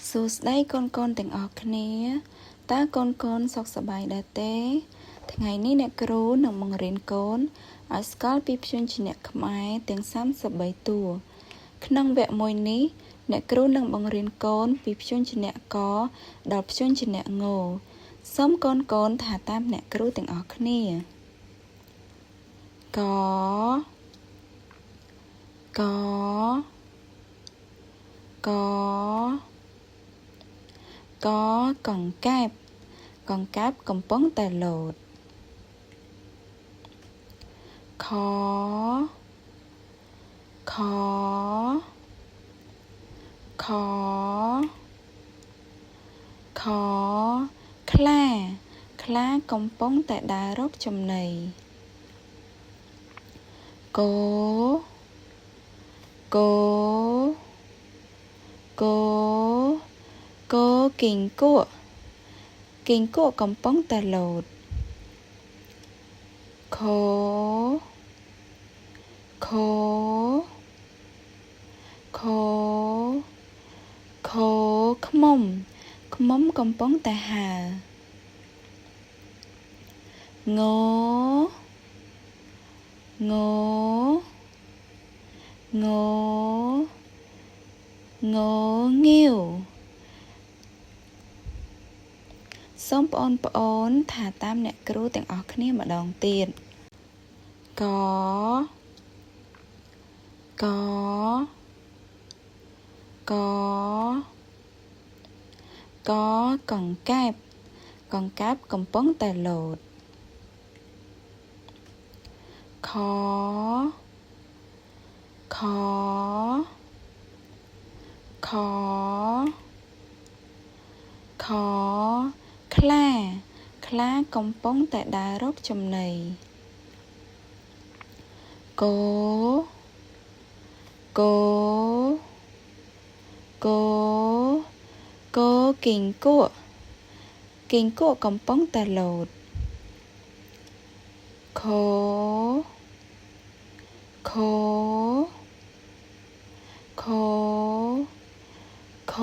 សួស្តីកូនកូនទាំងអស់គ្នាតើកូនកូនសុខសប្បាយដែរទេ ថ្ងៃនេះអ្នកគ្រូនឹងបង្រៀនកូនឲ្យស្គាល់ពីព្យញ្ជនៈខ្មែរទាំង33តួក្នុងវគ្គមួយនេះអ្នកគ្រូនឹងបង្រៀនកូនពីព្យញ្ជនៈកដល់ព្យញ្ជនៈងសូមកូនកូនថាតាមអ្នកគ្រូទាំងអស់គ្នាកកកកកង្កែបកង្កែបកំពុងតែលោតខខខខខ្លាខ្លាកំពុងតែដើររកចំណីគគគគគីងគក់គីងគក់កំពុងតែលោតខខខខខ្មុំខ្មុំកំពុងតែហើរងងងងងាវសូមបងប្អូនថាតាមអ្នកគ្រូទាំងអស់គ្នាម្ដងទៀតកកកកកង្កែបកង្កែបកំពុងតែលោតខខខខខ្លាខ្លាកំពុងតែដើររកចំណីគគគគគីងគក់គីងគក់កំពុងតែលោតខខខខ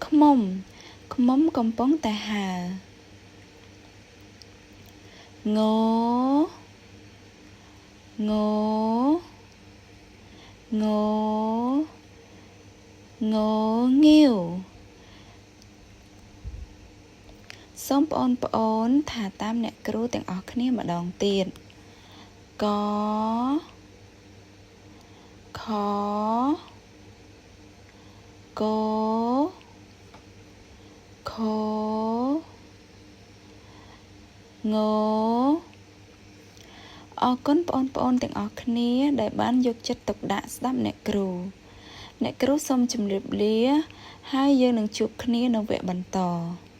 ខ្មុំខ្មុំកំពុងតែហើរងងងងងាវសូមបងប្អូនថាតាមអ្នកគ្រូទាំងអស់គ្នាម្ដងទៀតកខកខងអរគុណបងប្អូនទាំងអស់គ្នាដែលបានយកចិត្តទុកដាក់ស្ដាប់អ្នកគ្រូអ្នកគ្រូសូមជម្រាបលាហើយយើងនឹងជួបគ្នានៅវគ្គបន្ត។